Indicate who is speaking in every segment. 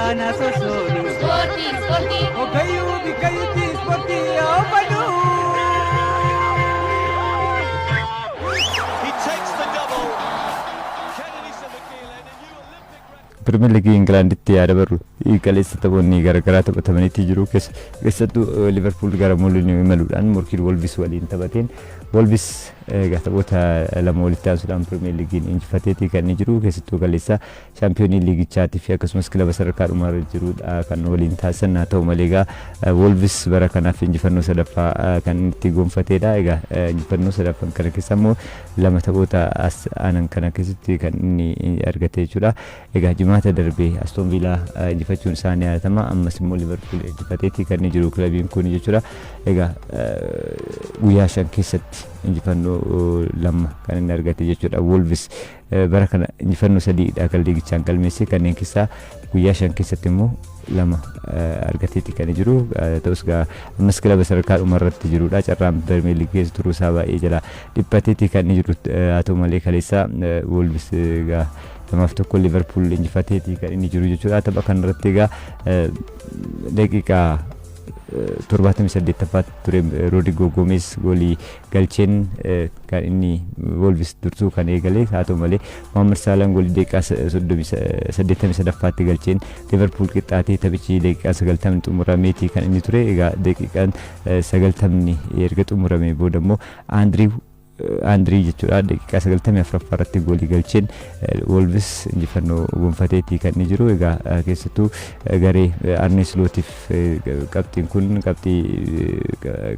Speaker 1: Faana sosoonu.
Speaker 2: Ispoortii, ispoortii.
Speaker 1: Hogayyuu bikkayyuutti ispoortii oofadhu.
Speaker 3: He takes the double. Kenenisa Bekele, the new Olympic record.
Speaker 4: Pirimeer Liigii Ingilaanditti yaada barru kaleessa taphoonni garaagaraa taphatamaniitti jiru. Keessattuu Liverpool gara Moliniyoo imaluudhaan morkii Wolvis waliin taphateen Wolvis egaa taphoota lama walitti aansuudhaan Pirimeer Liigiin injifateetii kan inni jiru. Keessattuu kaleessa shaampiyoonii liigichaatii fi akkasumas kilaba sadarkaa dhumaarra jirudha kan waliin taasisan. Haa ta'u malee egaa Wolvis bara kanaaf injifannoo sadaffaa kan inni itti gonfateedha. Egaa injifannoo sadaffaan kana keessa immoo lama taphoota as aanan kana keessatti kan inni argate jechuudha. Egaa Jimaata darbee Aston Villaa injifachuun isaanii yaadatama. Ammas immoo Liverpool injifateetii kan inni jiru kilabiin kun jechuudha. Egaa guyyaa 5 keessatti injifannoo lama kan inni argate jechuudha. Wolves bara kana injifannoo sadiidha kan liigichaan galmeesse, kanneen keessaa guyyaa 5 keessatti immoo lama argateeti kan jiru. Ta'us egaa ammas kilaba sadarkaa dhumarratti jirudha. Carraan Pirimeer Liigii keessa turuu isaa baay'ee jala dhiphateeti kan inni jiru. Haa ta'u malee kaleessa Wolves egaa 2-1 Liverpool injifateeti kan inni jiru jechuudha. Tapha kanarratti egaa daqiiqaa 78ffaatti ture Rodrigo Gomez goolii galcheen kan inni Wolves dursuu kan eegale. Haa ta'u malee Mohamed Salaan goolii daqiiqaa 83ffaatti galcheen Liverpool qixxaatee taphichi daqiiqaa 90 xumurameeti kan inni ture. Egaa daqiiqaan 90 erga xumurame booda immoo Andriw Andirii jechuudha daqiiqaa 94ffaa irratti goolii galcheen Wolves injifannoo gonfateetii kan inni jiru. Egaa keessattuu garee Arne Slootiif qabxiin kun qabxii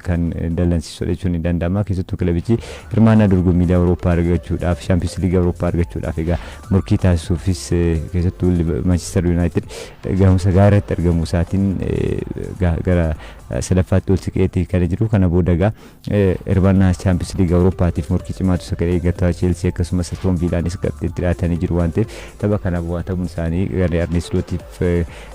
Speaker 4: kan dallansiisudha jechuun ni danda'ama. Keessattuu kilabichi hirmaannaa dorgommii Awurooppaa argachuudhaaf, Shaampiyoons Liigii Awurooppaa argachuudhaaf egaa morkii taasisuufis, keessattuu Manchester United gahumsa gaarii irratti argamuu isaatiin gara sadaffaatti ol siqeetii kan jiru. Kana booda egaa hirmaannaa Shaampiyoons Liigii Awurooppaatiif morkii cimaatu isa kan eeggata. Chelsea akkasumas Aston Villaanis qabxiitti dhiyaatanii jiru waan ta'eef tapha kana mo'atamuun isaanii garee Arne Slootiif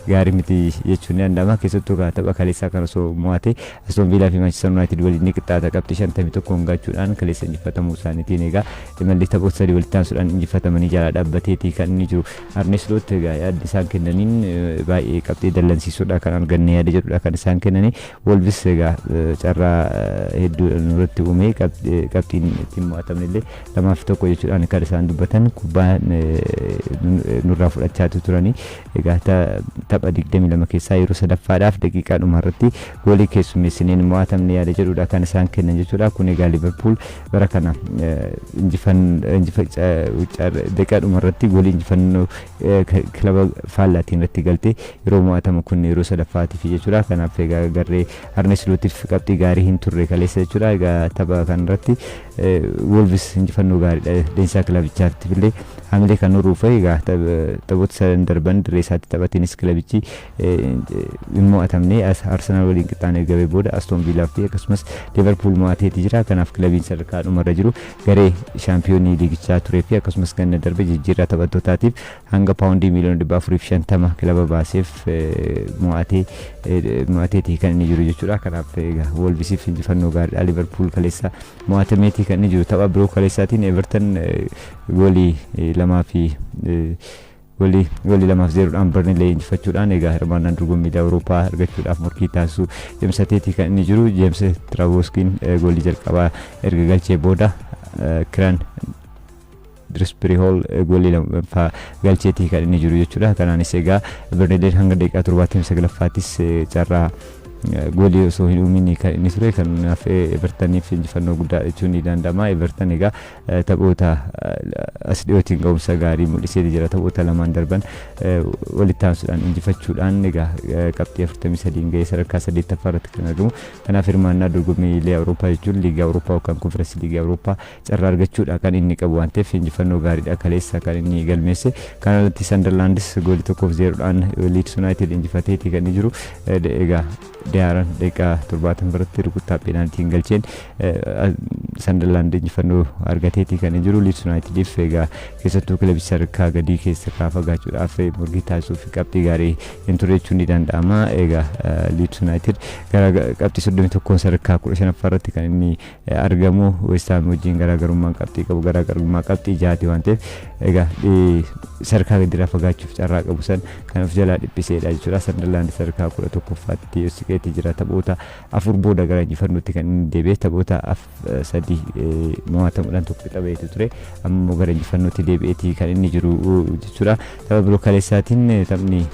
Speaker 4: gaarii miti jechuun ni danda'ama. Keessattuu tapha kaleessaa kana osoo mo'ate Aston Villaa fi Manchester United waliin ni qixxaata qabxii 51 gachuudhaan. Kaleessa injifatamuu isaaniitiin egaa imalli taphoota sadii walitti aansuudhaan injifatamanii jala dhaabbateetii kan inni jiru. Arne Slot egaa yaadni isaan kennaniin baay'ee qabxii dallansiisuudha kan arganne yaada jedhudha kan isaan kennanii. Wolves egaa carraa hedduu nurratti uume, qabxiin ittiin mo'atamne illee 2-1 jechuudhaan kan isaan dubbatan. Kubbaa nurraa fudhachaa turanii egaa tapha 22 keessaa yeroo sadaffaadhaaf daqiiqaa dhumarratti goolii keessummeessineen mo'atamne yaada jedhudha kan isaan kennan jechuudha. Kun egaa Liverpool bara kana daqiiqaa dhumarratti goolii injifannoo kilaba faallaatiin irratti galte yeroo mo'atamu kun yeroo sadaffaatiif jechuudha. Kanaaf egaa garee Arne Slootiif qabxii gaarii hin turre kaleessa jechuudha. Egaa tapha kanarratti Wolves injifannoo gaariidha. Leenjisaa kilabichaatiif illee hamilee kan horuuf egaa taphoota sadan darban dirree isaatti taphateenis kilabichi hin mo'atamne. Arsenaal waliin qixxaan ergame booda Aston Villaa fi akkasumas Liverpool mo'ateeti jira. Kanaaf kilabiin sadarkaa dhumarra jiru garee shaampiyoonii liigichaa turee fi akkasumas ganna darbe jijjiirraa taphattootaatiif hanga paawundii miiliyoona 450 kilaba baaseef mo'ateeti kan inni jiru jechuudha. Kanaaf egaa Wolvesiif injifannoo gaariidha. Liverpool kaleessa mo'atameeti kan inni jiru. Tapha biroo kaleessaatiin Everton goolii lamaa fi goolii 2-0dhaan Burnley injifachuudhaan egaa hirmaannaan dorgommii Awurooppaa argachuudhaaf morkii taasisuu cimsateeti kan inni jiru. James Tarkowskiin goolii jalqabaa erga galchee booda Kiernan Dewsbury-Hall goolii lammaffaa galcheetii kan inni jiru jechuudha. Kanaanis egaa Burnley'n hanga daqiiqaa 79ffaattis carraa goolii osoo hin uumin kan inni ture. Kanaaf Evertoniif injifannoo guddaa jechuun ni danda'ama. Everton egaa taphoota as dhiyootiin ga'umsa gaarii mul'isee jira. Taphoota lamaan darban walitti aansuudhaan injifachuudhaan egaa qabxii 43 ga'ee sadarkaa saddeettaffaa irratti kan argamu. Kanaaf hirmaannaa dorgommiilee Awurooppaa jechuun Liigii Awurooppaa yookaan Konferensii Liigii Awurooppaa carraa argachuudha kan inni qabu waan ta'eef injifannoo gaariidha kaleessa kan inni galmeesse. Kana irratti Sunderlandis goolii 1-0dhaan Leeds United injifateeti kan inni jiru. Egaa Diyaaraan daqiiqaa 70 irratti rukuttaa peenaaltiin galcheen Sandarlaand injifannoo argateeti kan jiru. Liids Yuunaayitediif egaa keessattuu kilabicha sadarkaa gadii keessa irraa fagaachuudhaaf morkii taasisuuf qabxii gaarii hin turre jechuun ni danda'ama. Egaa Liids Yuunaayitid gara qabxii 31 sadarkaa 15ffaa irratti kan inni argamu. West Ham wajjin garaagarummaan qabxii qabu garaagarummaa qabxii 6ti waan ta'eef, egaa sadarkaa gadiirraa fagaachuuf carraa qabu san kan of jalaa dhiphiseedha jechuudha. Sandarlaand sadarkaa 11ffaatti siqeetti jira. Taphoota 4 booda gara injifannootti kan inni deebi'e, taphoota 3 mo'atamuudhaan tokko taphateetu ture. Amma immoo gara injifannootti deebi'eeti kan inni jiru jechuudha. Tapha biroo kaleessaatiin taphni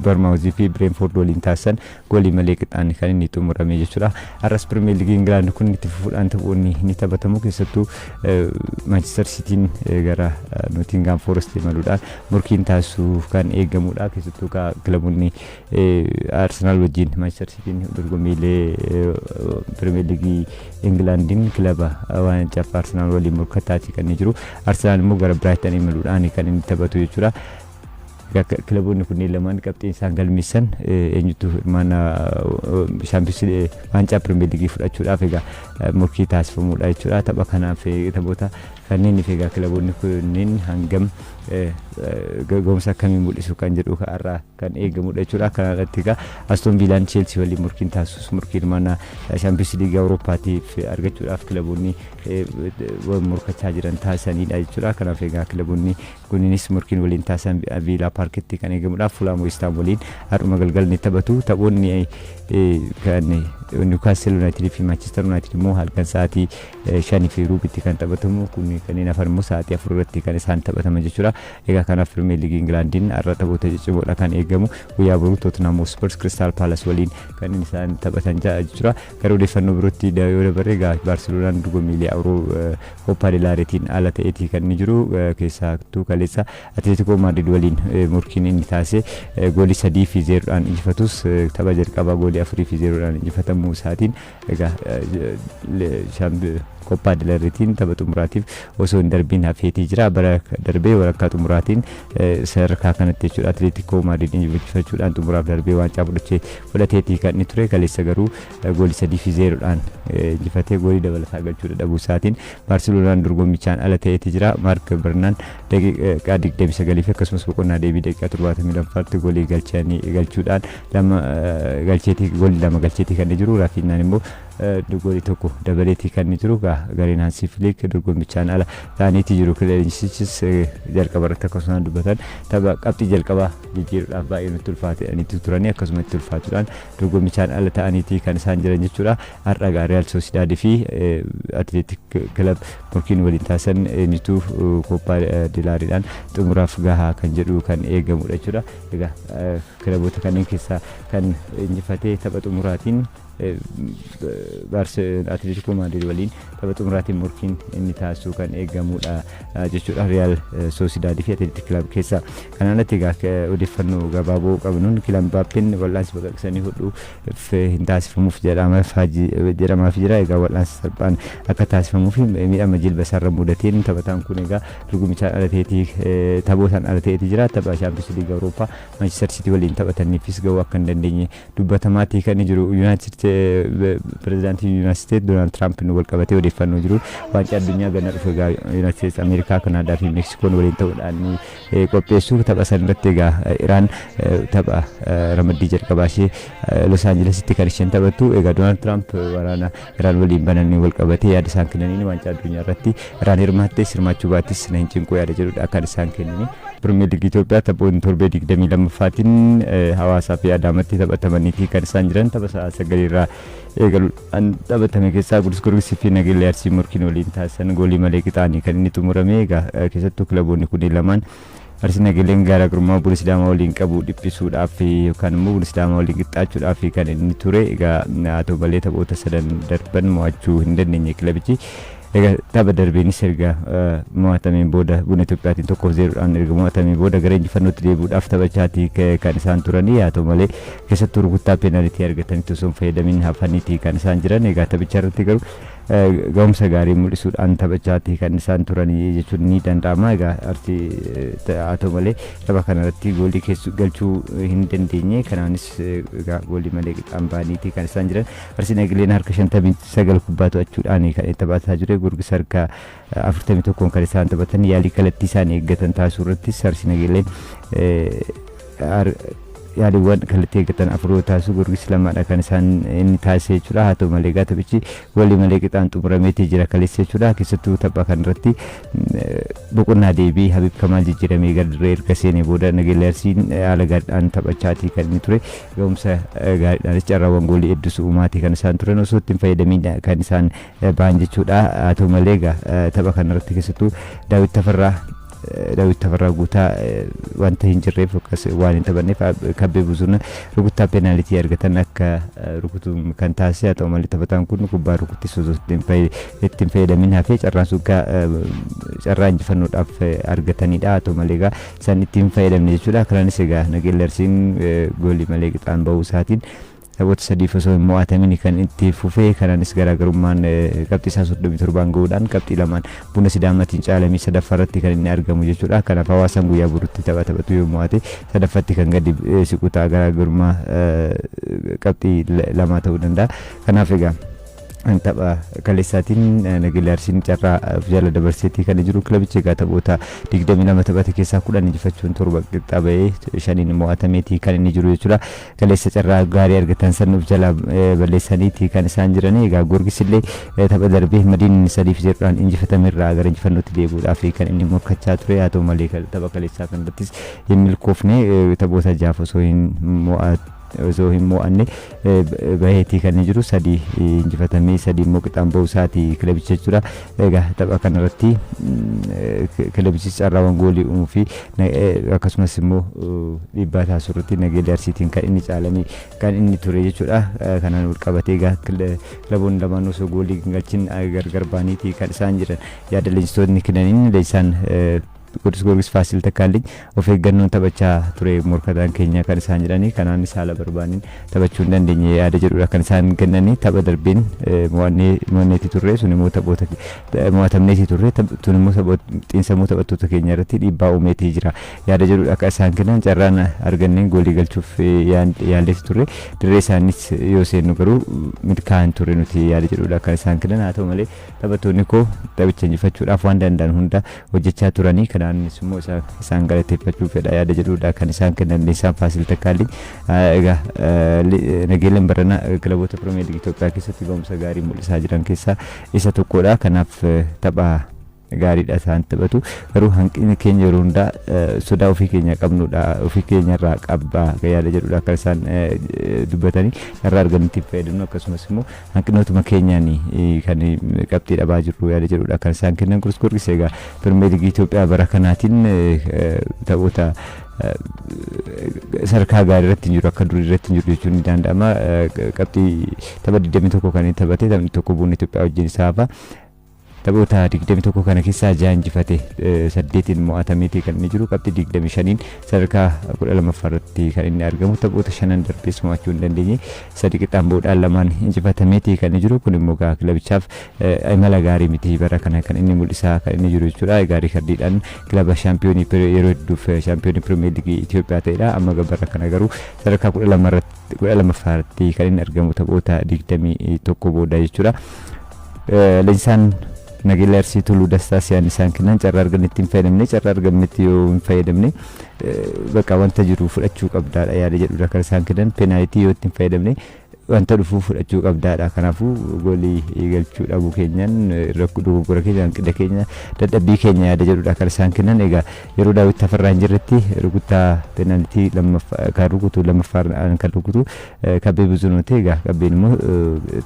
Speaker 4: Barmaawuzii fi Bireenfoord waliin taasisan goolii malee qixaan kan inni xumurame jechuudha. Har'as Pirimeer Liigii Ingilaand kun itti fufuudhaan taphoonni ni taphatamu. Keessattuu Maanchister Siitiin gara Nootingaam Foorest imaluudhaan morkiin taasisuuf kan eegamudha. Keessattuu kilaboonni Arsenaal wajjin Maanchister Siitiin dorgommiilee Pirimeer Liigii Ingilaandiin kilaba waancaa Arsenaal waliin morkataati kan inni jiru. Arsenaal immoo gara Biraaytan imaluudhaan kan inni taphatu jechuudha. Kilaboonni kunneen lamaan qabxiin isaan galmeessan eenyutu hirmaannaa Shaampiyoons waancaa Pirimeer Liigii fudhachuudhaaf egaa morkii taasifamudha jechuudha. Tapha kanaaf, taphoota kanneeniif egaa kilaboonni kunneen hangam ga'umsa akkamii mul'isu kan jedhu har'a kan eegamudha jechuudha. Kana irratti egaa Aston Viilaan Cheelsii waliin morkiin taasisus morkii hirmaannaa Shaampiyoons Liigii Awurooppaatiif argachuudhaaf kilaboonni morkachaa jiran taasisanidha jechuudha. Kanaaf egaa kilaboonni kunniinis morkiin waliin taasisan Viilaa Paarkitti kan eegamudha. Fulaam West Ham waliin har'uma galgal ni taphatu. Taphoonni kan Newcastle United fi Manchester United immoo halkan sa'aatii 5:15tti kan taphatamu. Kun kanneen hafan immoo sa'aatii 4 irratti kan isaan taphataman jechuudha. Egaa kanaaf Pirimeer Liigii Ingilaandiin har'a taphoota ciccimoodha kan eegamu. Guyyaa boruu Tottenham Hotspur Crystal Palace waliin kan isaan taphatan jechuudha. Gara odeeffannoo birootti yoo dabarre, egaa Baarseloonaan dorgommiilee Awuroo Kooppaa Delaareetiin ala ta'eeti kan inni jiru. Keessattuu kaleessa Atileetikoo Maadrid waliin morkiin inni taasise goolii 3 fi 0dhaan injifatus, tapha jalqabaa goolii 4 fi 0dhaan injifatamuu isaatiin egaa Kooppaa Delaareetiin tapha xumuraatiif osoo hin darbiin hafeetii jira. Bara darbee walakkaa xumuraatiin sadarkaa kanatti jechuudha Atileetikoo Maadrid injifachuudhaan xumuraaf darbee waancaa fudhateetii kan inni ture. Kaleessa garuu goolii 3 fi 0dhaan injifatee goolii dabalataa galchuu dadhabuu isaatiin Baarseloonaan dorgommichaan ala ta'eeti jira. Maark Bernaan daqiiqaa 29 fi akkasumas boqonnaa deebii daqiiqaa 72ffaatti goolii galchanii galchuudhaan lama galcheetii, goolii lama galcheetii kan jiru. Raafiinaan immoo goolii tokko dabaleetii kan inni jiru. Gareen Haansi Filiik dorgommichaan ala ta'aniiti jiru. Leenjisichis jalqaba irratti akkasumas dubbatan, tapha qabxii jalqabaa jijjiiruudhaaf baay'ee nutti ulfaatanii turanii, akkasuma itti ulfaatuudhaan dorgommichaan ala ta'aniiti kan isaan jiran jechuudha. Har'a egaa Real Sociedad fi Atileetik Kilab morkiin waliin taasisan eenyutu Kooppaa Dilaariidhaan xumuraaf gahaa kan jedhu kan eegamudha jechuudha. Egaa kilaboota kanneen keessaa kan injifatee tapha xumuraatiin Atileetikoo Maadrid waliin tapha xumuraatiin morkiin inni taasisu kan eegamudha jechuudha, Real Sociedad fi Atileetik Kilab keessaa. Kanaan alatti egaa odeeffannoo gabaaboo qabnuun Kilan Mbaappeen wal'aansi baqaqsanii hodhuu hin taasifamuuf jedhamaaf jira. Egaa wal'aansi salphaan akka taasifamuuf miidhama jilba isaarra mudateen taphataan kun egaa dorgommichaan ala ta'eetii, taphootaan ala ta'eetii jira. Tapha Shaampiyoons Liigii Awurooppaa Maanchister Siitii waliin taphataniifis gahuu akka hin dandeenye dubbatamaatii kan jiru. Yuunaayitid pirezidaantii Yuunaayitid Isteet Doonaald Tiraamp wal qabatee odeeffannoo jiru, waancaa addunyaa ganna dhufu egaa Yuunaayitid Isteets Ameerikaa, Kanaadaa fi Meksikoon waliin ta'uudhaan qopheessu. Tapha san irratti egaa Iraan tapha ramaddii jalqabaa ishee Los Aanjelesitti kan isheen taphattu. Egaa Doonaald Tiraamp waraana Iraan waliin bananii wal qabatee yaada isaan kennaniin, waancaa addunyaa irratti Iraan hirmaattes hirmaachuu baattis na hin cinqu yaada jedhudha kan isaan kennanii. Pirimeer Liigii Itoophiyaa taphoonni torbee 22ffaatiin Hawaasaa fi Adaamatti taphatamaniiti kan isaan jiran. Tapha sa'a 9 irraa eegaluudhaan taphatame keessaa Qudus Giyoorgisii fi Nageellee Arsii morkiin waliin taasisan goolii malee qixaanii kan inni xumurame. Egaa keessattuu kilaboonni kunneen lamaan, Arsii Nageelleen garaagarummaa Buna Sidaamaa waliin qabu dhiphisuudhaaf yookaan immoo Buna Sidaamaa waliin qixxaachuudhaaf kan inni ture. Egaa haa ta'u malee taphoota sadan darban mo'achuu hin dandeenye kilabichi. Egaa tapha darbeenis erga mo'atameen booda, Buna Itoophiyaatiin 1-0dhaan erga mo'atameen booda, gara injifannootti deebi'uudhaaf taphachaatii kan isaan turanii. Haa ta'u malee keessattuu rukuttaa peenaalitii argatanitti osoo hin fayyadamin hafaniiti kan isaan jiran. Egaa taphicha irratti garuu ga'umsa gaarii mul'isuudhaan taphachaati kan isaan turanii jechuun ni danda'ama. Egaa Arsii haa ta'u malee tapha kanarratti goolii galchuu hin dandeenye. Kanaanis egaa goolii malee qixxaan ba'aniiti kan isaan jiran. Arsii Nageelleen harka 59 kubbaa to'achuudhaan kan taphataa ture. Goorgis harka 41 kan isaan taphatan. Yaalii kallattii isaan eeggatan taasisuu irrattis Arsii Nageelleen yaaliiwwan kallattii eeggatan 4 yoo taasisu, Goorgis 2dha kan isaan inni taasise jechuudha. Haa ta'u malee egaa taphichi goolii malee qixaan xumurameetii jira kaleessa jechuudha. Keessattuu tapha kanarratti boqonnaa deebii Habib Kamaal jijjiiramee gara dirree erga seenee booda Nageellee Arsiin haala gaariidhaan taphachaatii kan inni ture. Ga'umsa gaariidhaanis carraawwan goolii hedduus uumaatii kan isaan turan, osoo ittiin fayyadamiin kan isaan ba'an jechuudha. Haa ta'u malee egaa tapha kanarratti keessattuu Daawit Tafarraa Guutaa wanta hin jirreef, akkas waan hin taphanneef, Kabbee Buzuuna rukuttaa peenaalitii argatan akka rukutu kan taasise. Haa ta'u malee taphataan kun kubbaa rukuttis osoo ittiin fayyadamin hafee. Carraan sun carraa injifannoodhaaf argatanidha. Haa ta'u malee egaa isaan ittiin fayyadamne jechuudha. Kanaanis egaa Nageellee Arsiin goolii malee qixaan bahuu isaatiin taphoota sadiif osoo hin mo'atamin kan itti fufee. Kanaanis garaagarummaan qabxii isaa 37n gahuudhaan qabxii 2n Buna Sidaamaatiin caalamii sadaffaa irratti kan inni argamu jechuudha. Kanaaf Hawaasaan guyyaa borutti tapha taphatu yoo mo'ate sadaffaatti kan gadi siqu ta'a, garaagarummaa qabxii 2 ta'uu danda'a. Kanaaf egaa tapha kaleessaatiin Nageellee Arsiin carraa jala dabarseetii kan jiru. Kilabichi egaa taphoota 22 taphate keessaa 10 injifachuun, 7 qixxaa bahee, 5n mo'atameetii kan inni jiru jechuudha. Kaleessa carraa gaarii argatan san of jala balleessaniitii kan isaan jiran. Egaa Goorgis illee tapha darbee Madiin 3-0dhaan injifatamerraa gara injifannootti deebi'uudhaaf kan inni morkachaa ture. Haa ta'u malee tapha kaleessaa kanarrattis hin milkoofne. Taphoota jaaf osoo hin mo'anne baheetii kan inni jiru. Sadii injifatamee, sadii immoo qixaan bahuu isaatii kilabicha jechuudha. Egaa tapha kanarratti kilabichis carraawwan goolii uumuu fi akkasumas immoo dhiibbaa taasisuu irratti Nageellee Arsiitiin kan inni caalame kan inni ture jechuudha. Kanaan wal qabatee egaa kilaboonni lamaan osoo goolii hin galchin gargar ba'aniitii kan isaan jiran. Yaada leenjistoonni kennaniin, leenjisaan Qudus Goorgis Faasil Takkaalliin of eeggannoon taphachaa ture morkataan keenya kan isaan jedhanii, kanaanis haala barbaaniin taphachuu hin dandeenye yaada jedhudha kan isaan kennanii. Tapha darbeen mo'anneeti turre, sun immoo taphoota mo'atamneeti turre, tun immoo xiinsammuu taphattoota keenya irratti dhiibbaa uumeetii jira yaada jedhudha akka isaan kennan. Carraan arganneen goolii galchuuf yaalleeti turre, dirree isaanis yoo seennu garuu milkaa'an turre nuti yaada jedhudha kan isaan kennan. Haa ta'u malee taphattoonni koo taphicha injifachuudhaaf waan danda'an hunda hojjechaa turanii, kanaanis immoo isaan galateeffachuu fedha yaada jedhudha kan isaan kennan isaan Faasil Takkaalli. Egaa Nageelleen Barana kilaboota Pirimeer Liigii Itoophiyaa keessatti ga'umsa gaarii mul'isaa jiran keessaa isa tokkodha. Kanaaf tapha gaariidha isaan taphatu, garuu hanqinni keenya yeroo hundaa sodaa ofii keenya qabnudha, ofii keenya irraa qabba yaada jedhudha kan isaan dubbatanii. Carraa argannutti fayyadamnu, akkasumas immoo hanqinootuma keenyaan kan qabxii dhabaa jirru yaada jedhudha kan isaan kennan. Qudus Goorgis egaa Pirimeer Liigii Itoophiyaa bara kanaatiin taphoota sadarkaa gaarii irratti hin jiru, akka durii irratti hin jiru jechuun ni danda'ama. Qabxii tapha 21 kan inni taphate, taphni tokko Buna Itoophiyaa wajjin isaa hafa. Taphoota 21 kana keessaa ja'a injifate, saddeetiin mo'atameeti kan inni jiru. Qabxii 25n sadarkaa 12ffaa irratti kan inni argamu. Taphoota shanan darbees mo'achuu hin dandeenye, sadi qixaan ba'uudhaan lamaan injifatameeti kan inni jiru. Kun immoo gaa kilabichaaf imala gaarii miti bara kana kan inni mul'isaa kan inni jiru jechuudha. Egaa riikardiidhaan kilaba shaampiyoonii yeroo hedduuf shaampiyoonii Pirimeer Liigii Itoophiyaa ta'edha. Amma bara kana garuu sadarkaa 12ffaa irratti kan inni argamu taphoota 21 booda jechuudha. Leenjisaan Nageellee Arsii Tuluu Dastaa siyaan isaan kennan, carraa argannetti hin fayyadamne, carraa argannetti yoo hin fayyadamne bakka wanta jiru fudhachuu qabdaadha yaada jedhudha kan isaan kennan. Peenaalitii yoo itti hin fayyadamne wanta dhufuu fudhachuu qabdaadha. Kanaafuu goolii galchuu dhabuu keenyaan dogoggora keenya, hanqina keenya, dadhabbii keenya yaada jedhudha kan isaan kennan. Egaa yeroo Daawit Tafarraa hin jirretti rukuttaa peenaalitii lammaffaa kan rukutu, lammaffaa kan rukutu Kabbee Buzunuuti. Egaa Kabbeen immoo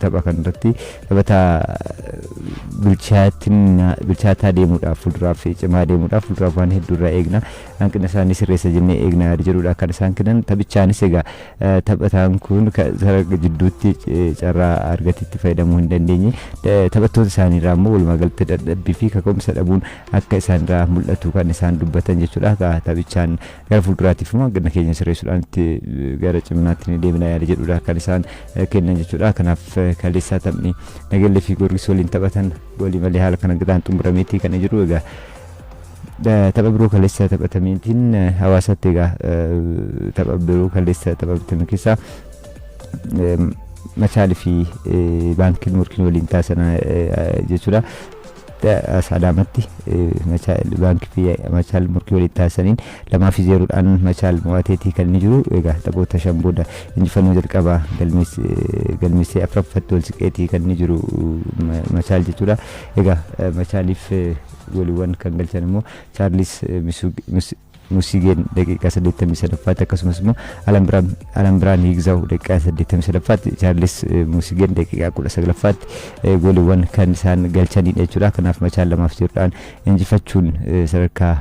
Speaker 4: tapha kanarratti taphataa bilchaataa deemuudhaaf, fuulduraaf cimaa deemuudhaaf, fuulduraaf waan hedduu irraa eegna. Hanqina isaanii sirreessa jennee eegna jedhudha kan isaan kennan. Taphichaanis egaa taphataan kun sarara jidduutti carraa argatetti fayyadamuu hin dandeenye. Taphattoota isaaniirraa immoo walumaa galatti dadhabbii fi kaka'umsa dhabuun akka isaanirraa mul'atu kan isaan dubbatan jechuudha. Taphichaan gara fuulduraatiif immoo hanqina keenya sirreessuudhaan itti gara ciminaatti ni deemna yaada jedhudha kan isaan kennan jechuudha. Kanaaf kaleessaa taphni Nagellee fi Goorgis waliin taphatan goolii malee haala kana qixaan xumurameetii kan jiru. Egaa tapha biroo kaleessa taphatameetiin hawaasatti, egaa tapha biroo kaleessa taphatame keessaa Machaalii fi Baankiin Morkiin waliin taasisan jechuudha. Adaamatti Baankii fi Machaal morkii waliin taasisaniin 2 fi 0dhaan Machaal mo'ateetii kan inni jiru. Egaa taphoota 5 booda injifannoo jalqabaa galmeessee afuraffatti ol siqeetii kan inni jiru Machaal jechuudha. Egaa Machaaliif gooliiwwan kan galchan immoo Chaarlis Musigeen daqiiqaa 83ffaatti, akkasumas immoo Alambiraan Hiigzaw daqiiqaa 83ffaatti, Chaarlis Musigeen daqiiqaa 19ffaatti gooliiwwan kan isaan galchanidha jechuudha. Kanaaf Machaal 2 fi 0dhaan injifachuun sadarkaa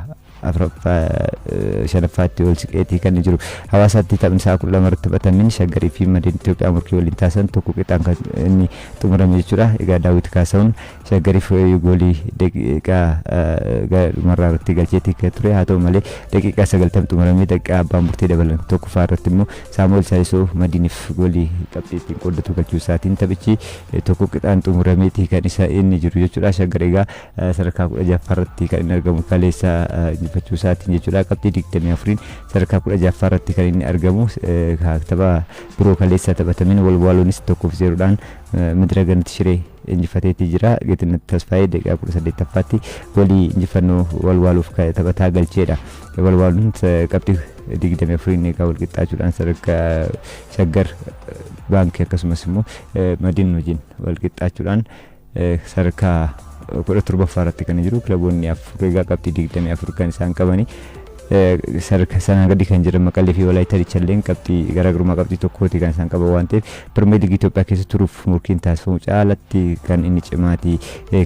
Speaker 4: shanaffaatti ol siqeetii kan jiru. Hawaasaatti taphni isaa 12 irratti taphatameen Shaggarii fi Madiin Itoophiyaa morkii waliin taasisan tokko qixaan kan inni xumurame jechuudha. Egaa Daawit Kaasa'uun Shaggariif goolii daqiiqaa dhumarraa irratti galcheetii kan ture. Haa ta'u malee, daqiiqaa 90 xumuramee daqiiqaa abbaan murtee dabalan tokkoffaa irratti immoo Saamu'eel Saayisoo Madiiniif goolii qabxii ittiin qooddatu galchuu isaatiin taphichi tokko qixaan xumurameetii kan isa inni jiru jechuudha. Shaggar egaa sadarkaa 16ffaa irratti kan inni argamu kaleessa injifachuu isaatiin jechuudha. Qabxii 24n sadarkaa 16ffaa irratti kan inni argamu. Tapha biroo kaleessa taphatameen Walwaaloonis 1 fi 0dhaan Midira Ganat Shiree injifateetii jira. Geetinet Tasfaayee daqiiqaa 18ffaatti goolii injifannoo Walwaaluuf taphataa galcheedha. Walwaaluun qabxii 24n egaa wal qixxaachuudhaan sadarkaa Shaggar, Baankii akkasumas immoo Madiin wajjin wal qixxaachuudhaan sadarkaa 17ffaa irratti kan jiru. Kilaboonni afur egaa qabxii 24 kan isaan qabani. Sadarkaa sanaa gadi kan jiran Maqalee fi Walaayittaa Dichalleen qabxii garaagarummaa qabxii tokkooti kan isaan qaban waan ta'eef, Pirimeer Liigii Itoophiyaa keessa turuuf murkiin taasifamu caalatti kan inni cimaati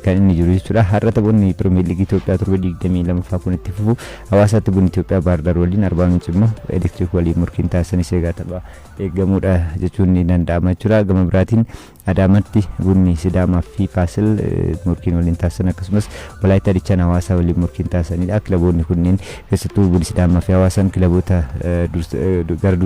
Speaker 4: kan inni jiru jechuudha. Har'a taphoonni Pirimeer Liigii Itoophiyaa torbee 22ffaa kun itti fufu. Hawaasaatti Bunni Itoophiyaa Baahir waliin, Arbaa Minci immoo Elektiriik waliin murkiin taasisanis egaa tapha eeggamuudha jechuun ni danda'ama jechuudha. Gama biraatiin Adaamatti Bunni Sidaamaa fi Faasil murkiin waliin taasisan, akkasumas Walaayittaa Dichaan Hawaasaa waliin murkiin taasisanidha. Kilaboonni kunneen, keessattuu Bunni Sidaamaa fi Hawaasaan, kilaboota gara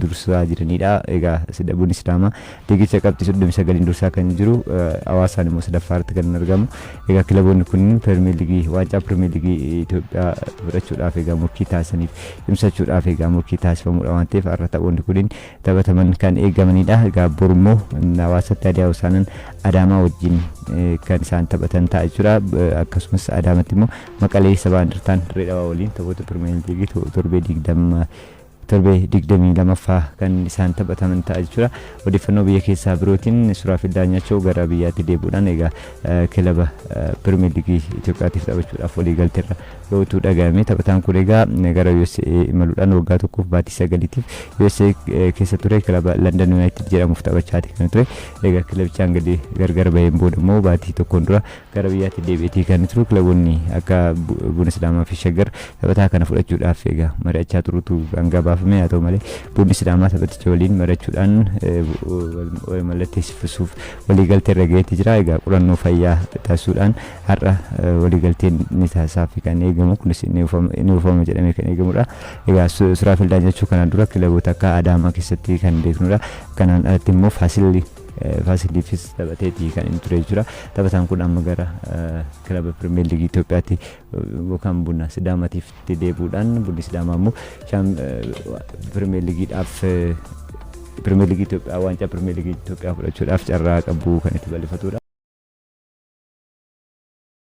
Speaker 4: dursaa jiranidha. Egaa Bunni Sidaamaa liigicha qabxii 39n dursaa kan jiru, Hawaasaan immoo sadaffaa irratti kan argamu. Egaa kilaboonni kunneen Pirimeer Liigii, waancaa Pirimeer Liigii Itoophiyaa fudhachuudhaaf egaa murkii taasisaniif cimsachuudhaaf egaa murkii taasifamudha waan ta'eef, har'a taphoonni kunneen taphataman kan eegamanidha. Egaa borummoo Hawaasatti Hadiyaa Hosaanaan Adaamaa wajjin kan isaan taphatan ta'a jechuudha. Akkasumas Adaamatti immoo Maqalee Sabaa Indartaan Dirree Dhawaa waliin taphoota Pirimeer Liigii torbee 22ffaa kan isaan taphataman ta'a jechuudha. Odeeffannoo biyya keessaa birootiin Suraafil Daanyachoo gara biyyaatti deebi'uudhaan egaa kilaba Pirimeer Liigii Itoophiyaatiif taphachuudhaaf waliigalteerra ga'utu dhagahame. Taphataan kun egaa gara USA imaluudhaan waggaa tokkoof baatii 9tiif USA keessa ture, kilaba London United jedhamuuf taphachaati kan ture. Egaa kilabichaan gadi gargar baheen booda immoo baatii tokkoon dura gara biyyaatti deebi'eetii kan turu. Kilaboonni akka Buna Sidaamaa fi Shaggar taphataa kana fudhachuudhaaf egaa mari'achaa turutu kan gabaafame. Haa ta'u malee, Bunni Sidaamaa taphaticha waliin mari'achuudhaan mallatteessisuuf waliigaltee irra gaheetii jira. Egaa qorannoo fayyaa taasisuudhaan har'a waliigalteen ni taasisaaf kan eegamu, kunis ni oofama jedhamee kan eegamudha. Egaa Suraafel Daanyachuu kanaan dura kilaboota akka Adaamaa keessatti kan beeknudha. Kanaan alatti immoo Faasiliifis taphateetii kan inni ture jechuudha. Taphataan kun amma gara kilaba Pirimeer Liigii Itoophiyaatti yookaan Buna Sidaamaatiif deebi'uudhaan, Bunni Sidaamaa immoo Pirimeer Liigiidhaaf, Pirimeer Liigii Itoophiyaa, waancaa Pirimeer Liigii Itoophiyaa fudhachuudhaaf carraa qabu kan itti bal'ifatudha.